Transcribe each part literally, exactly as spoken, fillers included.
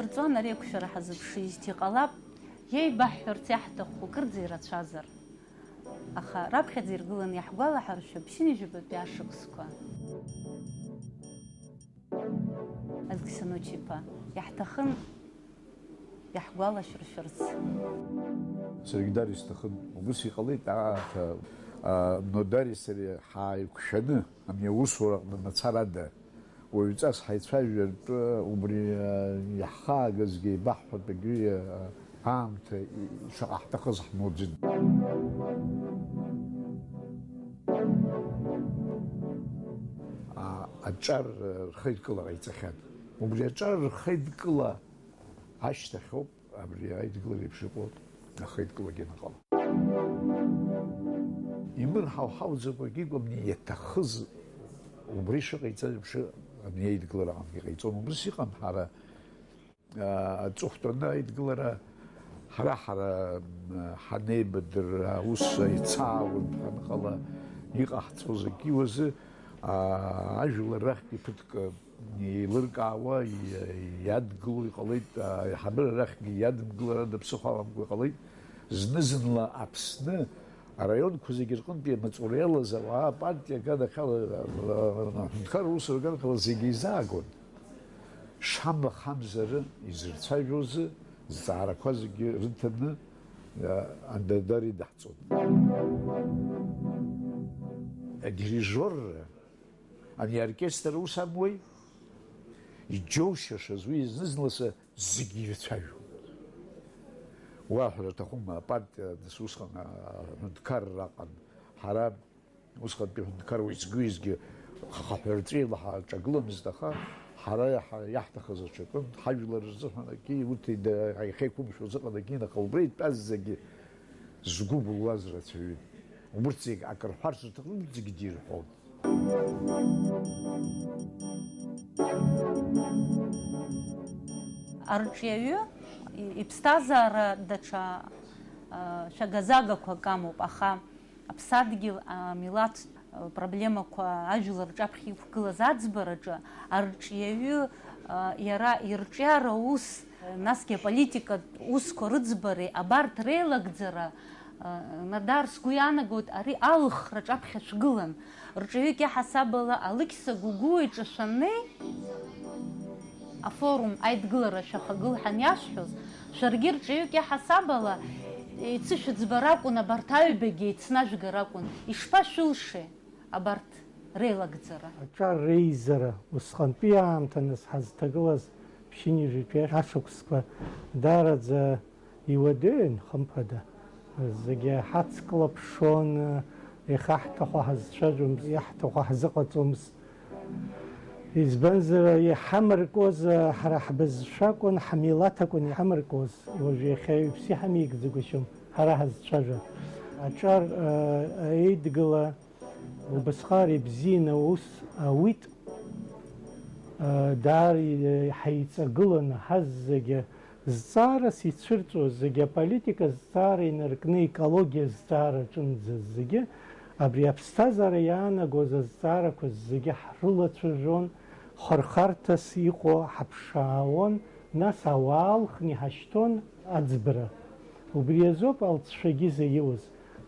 Рҵуан ари ақәшәара ҳазыԥшижьҭеи ҟалап, иеибаҳҳәарц иаҳҭаху кырӡа ирацәазар. Аха раԥхьаӡа иргыланы иаҳгәалаҳаршәап ԥшьынҩажәи жәабатәи ашықәсқәа. Алықьса Ночи-иԥа, иаҳҭахын иаҳгәалашәыршәарц. Саргьы дара исҭахын. Убыс иҟалеит, аа, аха, аа, Нодари сареи ҳааиқәшәаны, ами аусураҟны мацарада, уаҩҵас ҳаицәажәартә, убри, аа, иаҳхаагазгьы еибаҳҳәартә, аа, аамҭа и-, шаҟа ҳҭахыз ҳмоуӡеит. Аа, аҿар рхеидкыла ҟаиҵахьан. Убри аҿар рхеидкыла ашьҭахьоуп абри аидгылара еиԥш иҟоу ахеидкылагьы аныҟала. Имырҳау ҳауӡакәагьы акәым, иаҭахыз убри шыҟаиҵаз еиԥш абни аидгылара аҟынгьы ҟаиҵон. Убыс иҟан ҳара, аа, аҵыхәтәаны аидгылара ҳара-ҳара, м, ҳанеибадыр, аус аицааур ҳәа аныҟала иҟаҳҵоз акы иуазы, аа, ажәлар рахьгьы ԥыҭк еилыркаауа, и-, иадгыло иҟалеит, аиҳабыра рахьгьы иадымгылар ада ԥсыхәа аламкәа иҟалеит. Зны-зынла Аԥсны араионқәа зегьы рҟынтәи амаҵура иалаз ауаа апартиа аганахьала, аҳәынҭқарра усура аганахьала зегьы еизаагон. Шамахамзар изырцәажәоз зҵаарақәа зегьы рыҭаны, а, Нодар идаҳҵон. Адирижиорра Ани аоркестр аус амуеи? Иџьоушьашаз уи зны-зынла са зегьы ирцәажәон. Уаҳәара аҭахума, апартиа, нас, усҟан, а, аҳәынҭқарра аҟан. Ҳара усҟантәи аҳәынҭқарра уеизгьы-уеизгьы хаҳәырҵәеила ҳаҿагыламызт, аха ҳара иаҳ-, иаҳҭахыз аҽакын, ҳажәлар рзыҳәан акгьы, урҭ ида-, иахьеиқәымшәоз ыҟан акгьы, аха убра итәаз зегьы згәы былуаз рацәаҩын. Убырҭ зегь акы рҳәарц рҭахын, зегь дирҳәон. Арҿиаҩы иԥсҭазаара даҽа, а, шәагазагақәак амоуп, аха аԥсадгьыл, амилаҭтә, а, проблемақәа ажәлар рҿаԥхьа иқәгылаз аӡбараҿы арҿиаҩы, а, иара ирҿиара ус, насгьы аполитикатә усқәа рыӡбареи абарҭ реилагӡара, а, Нодар, сгәы иаанагоит, ари алхра аҿаԥхьа шәгылан. Рҿаҩык иаҳасабала Алықьса Гәыгәуа иҿы шәаннеи, афорум аидгылара шәахагыл ҳаниашәҳәоз, шәаргьы рҿаҩык иаҳасабала еицышәыӡбар акәын, абарҭ аҩбагьы еицнажәгар акәын. Ишԥашәылшеи абарҭ реилагӡара? Аҿар реизара, усҟантәи аамҭа нас ҳазҭагылаз ԥшьынҩажәитәи ашықәсқәа даараӡа иуадаҩын, хымԥада. Зегьы ҳацклаԥшуан, иахьаҳҭаху ҳазцәажәомызт, иаҳҭаху ҳзыҟаҵомызт. Избанзар, иҳамаркуаз ҳара ҳбызшәа акәын, ҳмилаҭ акәын иҳамаркуаз. Уажә иахьа ҩԥс иҳамеигӡагәышьом ҳара ҳазцәажәо. Аҿар, а, еидгыла Убасҟак ибзианы аус ауит, даара ҳаиҵагыланы ҳазегьы зҵаарас ицәырҵуаз, зегьы аполитика зҵаара инаркны, аекологиа зҵаара аҿынӡа зегьы, абри аԥсҭазаара иаанагоз азҵаарақәа зегьы ҳрылацәажәон, хырхарҭас иҟоу ҳаԥшаауан, нас ауаа алхны иҳашьҭуан аӡбара. Убри азоуп алҵшәагьы заиуаз.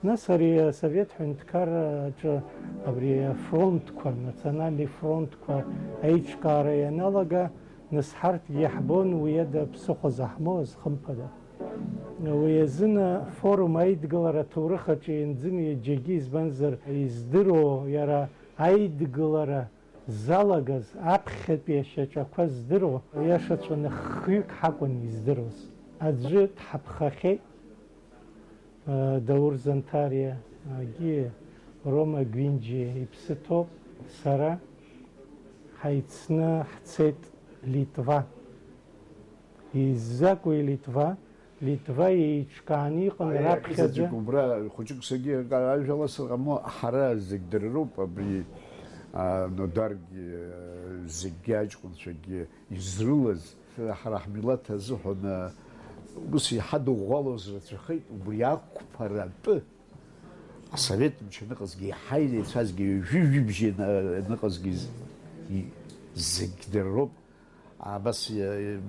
Нас ари асовет ҳәынҭқарраҿы абри афронтқәа, анациональный фронтқәа аиҿкаара ианалага, нас ҳарҭгьы иаҳбон уи ада ԥсыхәа заҳмоуаз, хымԥада. Уи азын афорум аидгылара аҭоурых аҿы ианӡын егьагьы, избанзар, издыруа иара аидгылара залагаз аԥхьатәи ашьаҿақәа здыруа, иашацәаны хҩык ҳакәын издыруаз. Аӡәы дҳаԥхахьеит, Даур Занҭариагьы, Рома Гәинџьиа иԥсы ҭоуп, сара ҳаицны ҳцеит Литва. Изакәи Литва? Литва еиҿкааны иҟан. Аи, раԥхьаӡа. Иҟаиҵаӡеит убра, хәыҷык саргьы акы ажәа ласыр ҟамло, ҳара зегь дара роуп, абри, а, Нодаргьы, а, зегьы аҷкәынцәагьы изрылаз, ҳара ҳмилаҭ азыҳәан, а, ус иҳадыӷәӷәалоз рацәахеит, убри ақәԥаратәы асовет мчы аныҟазгьы, иаҳа иреицәазгьы, ҩажәи жәибжь ана-, аныҟазгьы з-, и-, зегь дара роуп. Абас иа-,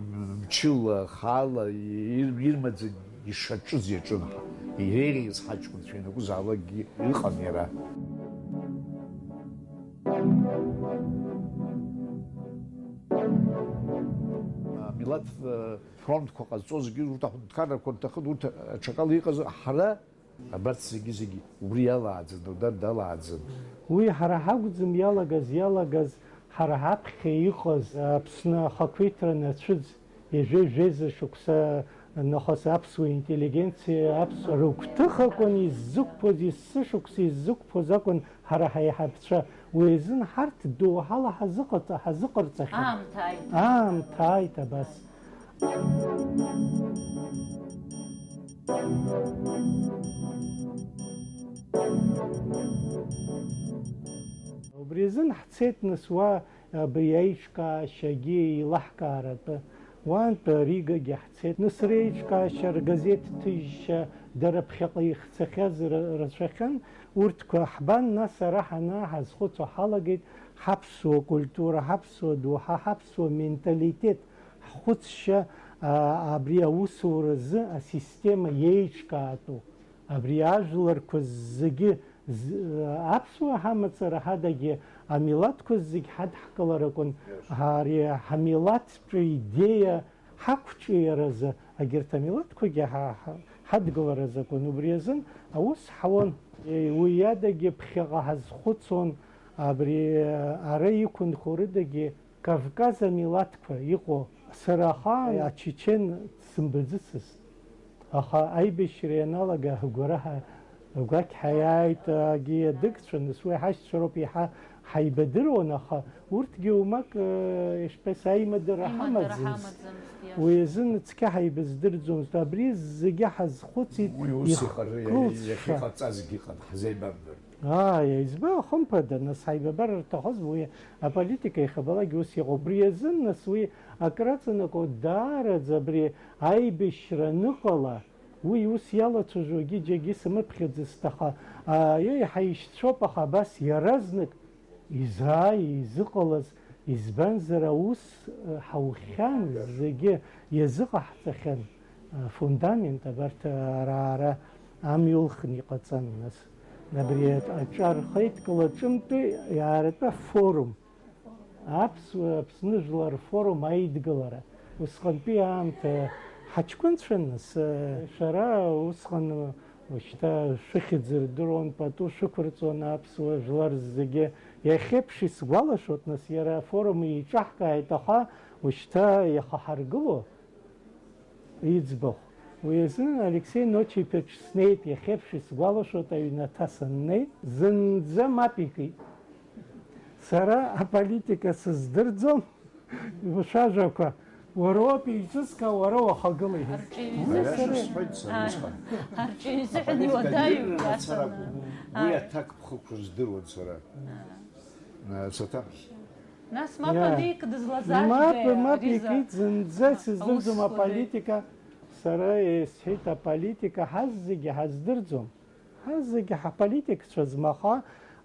мчыла, хаала ир-, ирмаӡа ишаҿыз иаҿын ҳа. Иреиӷьыз ҳаҷкәынцәа ианакәызаалакгьы ыҟан иара. Амилаҭ, э, фронтқәа ҟазҵозгьы урҭ аҳәынҭқаррақәа рҭахын, урҭ аҽакала иҟаз ҳара Абарҭ зегьы-зегьы убри иалааӡан, Нодар далааӡан. Уи ҳара ҳакәӡам иалагаз, иалагаз ҳара ҳаԥхьа иҟаз Аԥсны ахақәиҭра нацәыӡ, ҩажәи жәеиза шықәса нахыс аԥсуа интеллигенциа, аԥсуа рыгәҭыхақәан иззықәԥоз, есышықәса иззықәԥоз акәын ҳара ҳаиҳабцәа. Уи азын ҳарҭ доуҳала ҳазыҟаҵа-, ҳазыҟарҵахьан. Аамҭа ааит. Аамҭа ааит абас. Убри азын ҳцеит, нас, уа абри аиҿкаашьагьы еилаҳкааратәы, уантәи Ригагьы ҳцеит. Нас реиҿкаашьа, ргазеҭ ҭыжьшьа, дара ԥхьаҟа ихцахьаз ра-, рацәахьан. Урҭқәа ҳбан, нас ара ҳанааҳазхәыцуа ҳалагеит ҳаԥсуа культура, ҳаԥсуа доуҳа, ҳаԥсуа менталитет. Ҳхәыцшьа, а, абри аусуразы асистема иеиҿкаатәу, абри ажәларқәа зегьы з-, аԥсуаа ҳамацара ҳадагьы, амилаҭқәа зегь ҳадҳкылар акәын, ари ҳамилаҭтәы идеиа ҳақәҿиаразы, агьырҭ амилаҭқәагьы ҳа-, ҳа-, ҳадгыларазы акәын. Убри азын аус ҳауан. Е, уи адагьы ԥхьаҟа ҳазхәыцуан, абри, а, ара иқәынхо рыдагьы Кавказ амилаҭқәа иҟоу, сара ахаан ачечен дсымбаӡацызт, аха аибашьра ианалага агәараҳәа агәақь ҳаиааит, агьи адыгцәа, нас уи ҳашьцәа роуп, иаҳа ҳаибадыруан, аха урҭгьы уамак, э, ишԥа-, аимадара ҳамаӡамызт. Уи азын цқьа ҳаибаздырӡомызт. Абри зегьы ҳазхәыцит. Уи ус иҟар-, ихкылсша. Иахьыҟаҵазгьы ыҟан, ҳзеибамдыр. Ааи, избан, хымԥада, нас, ҳаибабар рҭахызма, уи аполитика иахьабалак ус иҟоуп. Убри азын, нас, уи акраҵанакуа даараӡа абри аибашьра аныҟала, уи ус иалацәажәогьы џьаргьы сымԥхьаӡацт, аха, аа, еиҳа ишьцәоуп, аха абас иаразнак изааи изыҟалаз, избанзар, аус, ҳаухьан, зегьы иазыҟаҳҵахьан. Афундамент, абарҭ ара, ара амҩа ылхны иҟаҵан, нас. Абри аҿар хеидкыла ҿымҭтәи иааратәы афорум, Аԥсуа, Аԥсны жәлар рфорум аидгылара. Усҟантәи аамҭа ҳаҷкәынцәан, нас, шәара усҟан, ушьҭа шәыхьӡ рдыруан, пату шәықәырҵон аԥсуа жәлар зегьы. Иахьеиԥш исгәалашәоит, нас, иара афорум еиҿаҳкааит, аха ушьҭа иахаҳаргыло, Иӡбахә. Уи азын Алексеи Ночи-иԥаҿ снеит, иахьеиԥш исгәалашәоит, аҩнаҭа саннеи, зынӡа мап икит. Сара аполитика сыздырӡом, шәажәақәа, уара уоуп еиҿызкаау, уара уахагыла, иҳәеит. Аиаша сҳәоит сара усҟан. Арҿиаҩ изыҳәан иуадаҩу. Аполитика иацара акәым. Уи аҭакԥхықәра здыруан сара. Саҭамшь. Нас мап, иа, анеик дызлазаажәгеи, мап, мап, Риза? Икит, зынӡа сыздырӡом аусқәа аполитика. Сара исҳәеит, аполитика ҳаззегьы ҳаздырӡом. Ҳаззегьы ҳаполитикцәаӡам, аха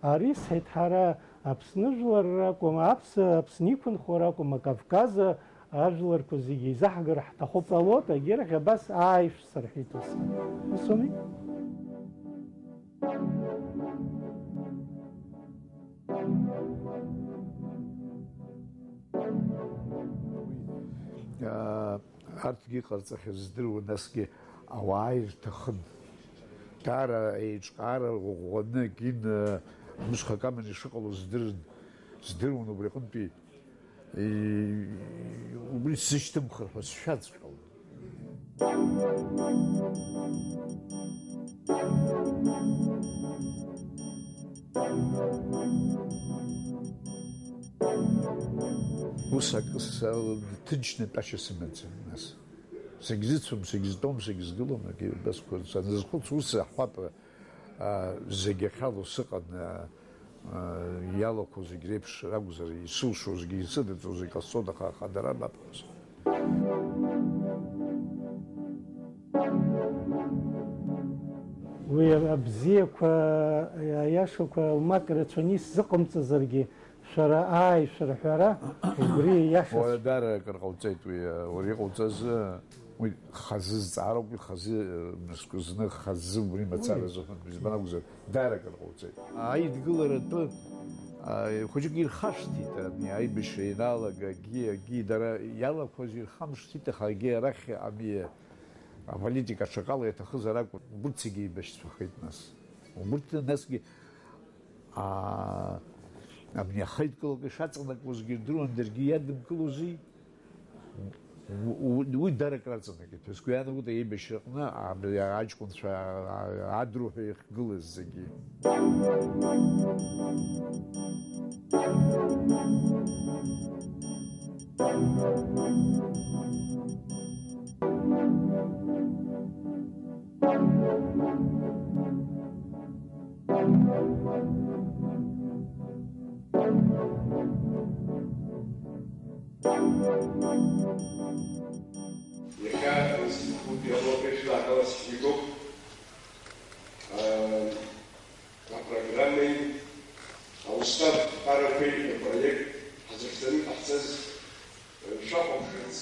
ари, сҳәеит, ҳара Аԥсны жәлар ракәым, Аԥс-, Аԥсны иқәынхо ракәым, Акавказ ажәларқәа зегьы изаҳгар ҳҭахуп, ҟалоит, егьырахь абас ааишә сырҳәеит ус. Ус ауми? Уи, аа, арҭгьы иҟарҵахьаз здыруан, насгьы ауаа ирҭахын. Даара еиҿкаара ӷәӷәаны, акин, мышхак аманы ишыҟало здырын, здыруан убри аҟынтәи. И-, убри сзышьҭымхыр ҳәа сшәаҵәҟьон. Ус акы са ҭынчны тәашьа сымаӡам, нас. Сагьзыцәом, сагьзтәом, сагьзгылом, акы, убасқәа саназхәыц, ус аҳәап, а, зегь ахьалоу сыҟан, а, а, иалақәоу зегь реиԥш ракәзар, исылшо зегь, исыдырҵо зегь ҟасҵон, аха ахадара мап ҟасҵон. Уи абзиақәа, аиашақәа уамак рацәаны исзыҟамҵазаргьы, Сара ааи сырҳәара убри ииашац. Уара даара акыр ҟауҵеит уи, уара иҟауҵаз, уи хазы зҵаароуп, уи хазы, мышкы зны хазы убри мацара зыҳәан, избан акәзар, даара акыр ҟауҵеит. Аидгыларатәы, а, хәыҷык ирхашҭит, ани аибашьра ианалага, акгьы, акгьы дара иалақәаз ирхамышҭит, аха егьи арахь ами аполитика аҽакала иаҭахызар акәын, убырҭ зегьы еибашьцәахеит нас. Убырҭ насгьы, аа, абни ахеидкылақәа ишаҵанакуазгьы ирдыруан, даргьы иадымкылози? У-, у-, уи дара акраҵанакит. Ус гәы иаанагоит, аибашьраҟны абри аҷкәынцәа, а-, адруҳәа ихгылаз зегьы. Иахьа аинститутгьы Европеи шәлакала сиҭоуп. Апрограммеи аустав ԥҟарақәеи апроект ҳазыхьӡаны иҟаҳҵаз шәахәаԥшырц.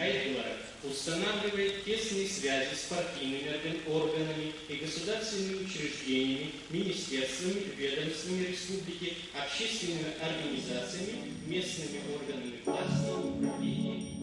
Аидгылара устанавливает тесные связи с партийными орган-, органами и государственными учреждениями, министерствами, ведомствами республики, общественными организациями, местными органами власти, управления и